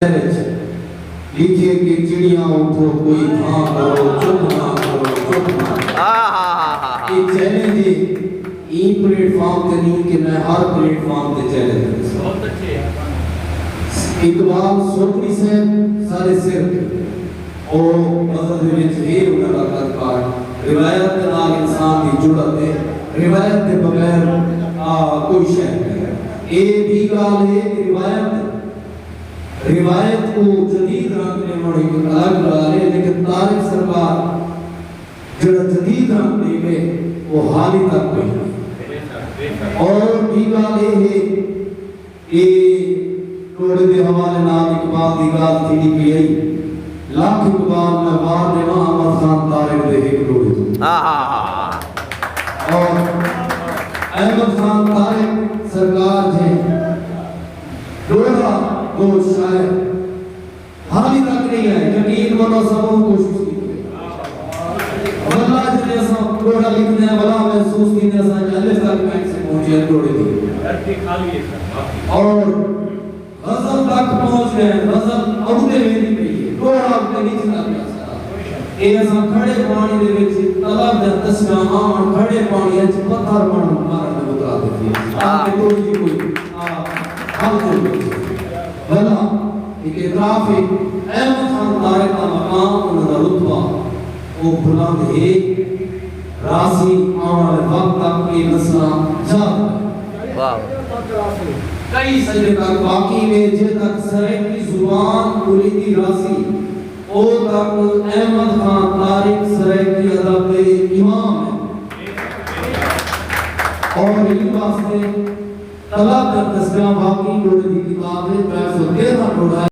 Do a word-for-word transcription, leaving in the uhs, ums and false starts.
شہر وچ لکھے کہ چڑیاں اٹھو، کوئی تھاں کرو، چپ نہ کرو، چپ نہ کرو۔ یہ چیلنج ہے، ایں پلیٹ فارم تے نہیں کہ میں ہر پلیٹ فارم تے چیلنج کرساں۔ اقبال سوکڑی صاحب سارے سر تے، او غزل دے وچ ہے انہاں دا کد کاٹ، روایت دے نال انسان دی جڑت ہے، روایت دے بغیر، آ، کوئی شے نہیں ہے۔ اے ٻی ڳالھ ہے کہ روایت روایت کوں جدید رنگ ݙیوݨ ہک الڳ ڳالھ ہے، لیکن طارق سرکار جیڑھا جدید رنگ ݙیوے، او حالی تک کوئی نئیں۔ اور ٻی ڳالھ اے ہے کہ ݙوہڑے دے حوالے نال اقبال دی ڳالھ تھیندی پئی ہئی، لکھ اقبال میں وار ݙیواں، احمد خان طارق دے ہک ݙوہڑے توں۔ اور احمد خان طارق سرکار جئیں ݙوہڑا ڳوت شاعر حالی تک نئیں آئے، یقین منو، اساں ٻہوں کوشش کیتی ہے۔ ولا جݙیں اساں ݙوہڑا لکھدے ہیں، ولا محسوس تھیندے اساں کہ الف تک کہیں سے پہنچے ݙوہڑے دی۔ اور غزل تک پہنچ ڳئے، غزل اڳتے ویندی پئی ہے، ݙوہڑا اڳتے نئیں تھیندا پیا ساݙا۔ اے اساں کھڑے پاݨی دے وچ طلب دیاں تسبیحاں آوݨ، کھڑے پاݨی وچ پتھر بݨ مارݨ دے مترادف ہے۔ تاکہ تھوڑی جی کوئی، آ، حل تھی ونڄے۔ ولا ہک اعتراف ہے، احمد خان طارق دا مقام، انہاں دا رتبہ، او بلند ہے۔ راضی آوݨ والے وقت تک اے نسلاں یاد رہن۔ واہ۔ کئی صدیاں تک باقی وے، جے تک سرائیکی زبان ٻولیندی راضی، او تک احمد خان طارق سرائیکی ادب دے امام ہن۔ اور ایں واسطے طلب دیاں تسبیحاں واقعی ݙوہڑے دی کتاب ہے، ترے سو تیرہ ݙوہڑا ہے۔